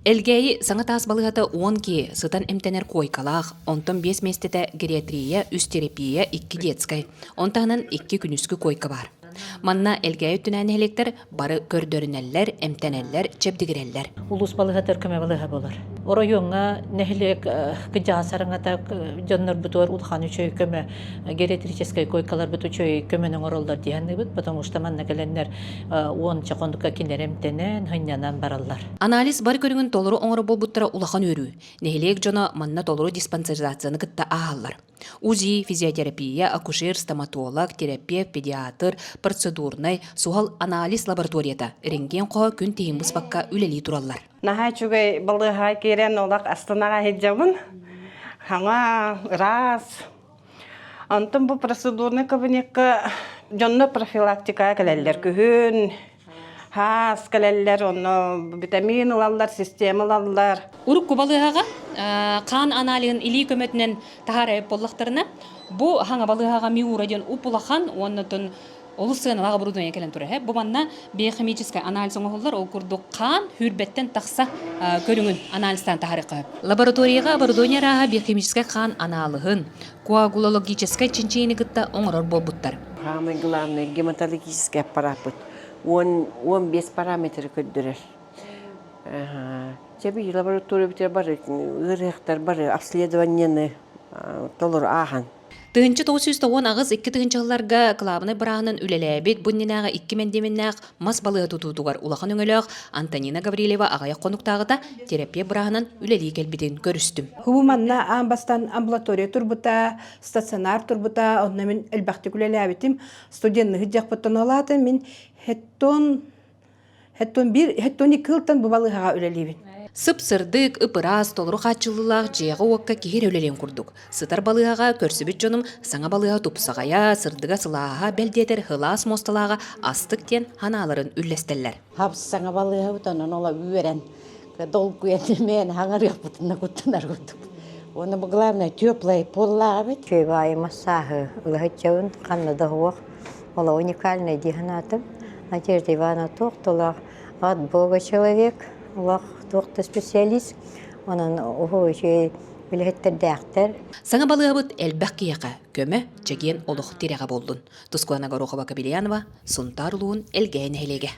Элгээйи саҥа таас балыыһата 10 киһи сытан эмтэнэр куойкалаах, онтон биэс миэстэтэ гериатрия, үс терапия, икки детскай. Он таһынан икки күнүскү куойка баар. Манна Элгээйи өттүнээн нэһилиэктэр бары көрдөрүнэллэр, эмтэнэллэр, чэбдигирэллэр. Улуус балыыһатыгар көмө балыыһа буолар. Оройуоҥҥа нэһилиэк кыдьаҕас араҥата дьоннорбутугар улахан үчүгэй көмө гериатрическай койкаларбыт үчүгэй көмөнү оҥороллор дии саныыбыт, потому что манна кэлэннэр уонча хонукка кинилэр эмтэнэн, сынньанан бараллар. Анализ бары көрүҥүн толору оҥорор буолбуттара улахан үөрүү. Нэһилиэк дьоно манна толору диспансеризацияны кытта ааһаллар. УЗИ, физиотерапия, акушер, стоматолог, терапевт, педиатр, процедурнай, суһал анализ лабораторията рентген хоһо күн тиһин быспакка үлэлии тураллар. Наһаа үчүгэй балыыһаҕа киирэн олох астынаҕа сылдьабын. Хаҥа, ыраас. Онтон бу процедурный кабинекка дьонно профилактикаҕа кэлэллэр күһүн хаас кэлэллэр, онно витамин ылаллар, система ылаллар. Урукку балыыһаҕа хаан аналиһын илии көмөтүнэн таһаарайып буоллахтарына, бу хаҥа балыыһаҕа Миура диэн уп-улахан уонна олус сыаналаах оборудование кэлэн турар. Бу манна биохимическай анализ оҥоһуллар, ол курдук хаан сүүрбэттэн тахса көрүҥүн анализтаан таһаарыахха сөп. Лабораторияҕа оборудование арааһа биохимическай хаан анаалыһын, коагулологическай чинчийиини кытта оҥорор буолбуттар. Самый главный гематологический аппараппыт 10-15 параметры көрдөрөр. Чэ, биир лаборатория бүтэр бары ыарыһахтар бары обследованиены толору ааһан. 1998 икки тыһыынчаларга кылаабынай бырааһынан үлэлээбит, бу иннинээҕи икки мэндиэмэннээх мас балыыһа тутуутугар улахан өҥөлөөх Антонина Гаврильева аҕыйах хонуктааҕыта терапия бырааһынан үлэлии кэлбитин көрүстүм. Хубу манна аан бастаан амбулатория турбута, стационар турбута, онно мин элбэхтик үлэлээбитим. Студенныһы дьахпыттан олаата мин хеттон Хеттон биир, хеттон икки сылтан бу балыыһаҕа үлэлиибин. Сып-сырдык, ып-ыраас, толору хааччыллыылаах дьиэҕэ-уокка киһи эрэ үлэлиэн курдук. Сытар балыыһаҕа көрсүбүт дьонум саҥа балыыһа тупсаҕайа, сырдыга-сылааһа, бэл диэтэр сылаас муосталааҕа астык диэн санааларын үллэстэллэр. Хап саҥа балыыһабыт онон ола үөрэн, долгуйан мээнэ хаҥарыахпытын куттанар курдук. Уонна бу главное теплый поллаах эбит. Үчүгэй массааһы ылаһыччабын ханна да суох. Ола уникальный дии санаатым. Надежда Ивановна туох тулаах от Бога человек, олох туох да специалист. Онон уһу үчүгэй үлэһиттэрдээхтэр. Саҥа балыыһабыт элбэх киһиэхэ көмө, чэгиэн олох тирэҕэ буоллун. Тускулана Горохова-Кобельянова, Сунтаар улууһун Элгээйи нэһилиэгэ.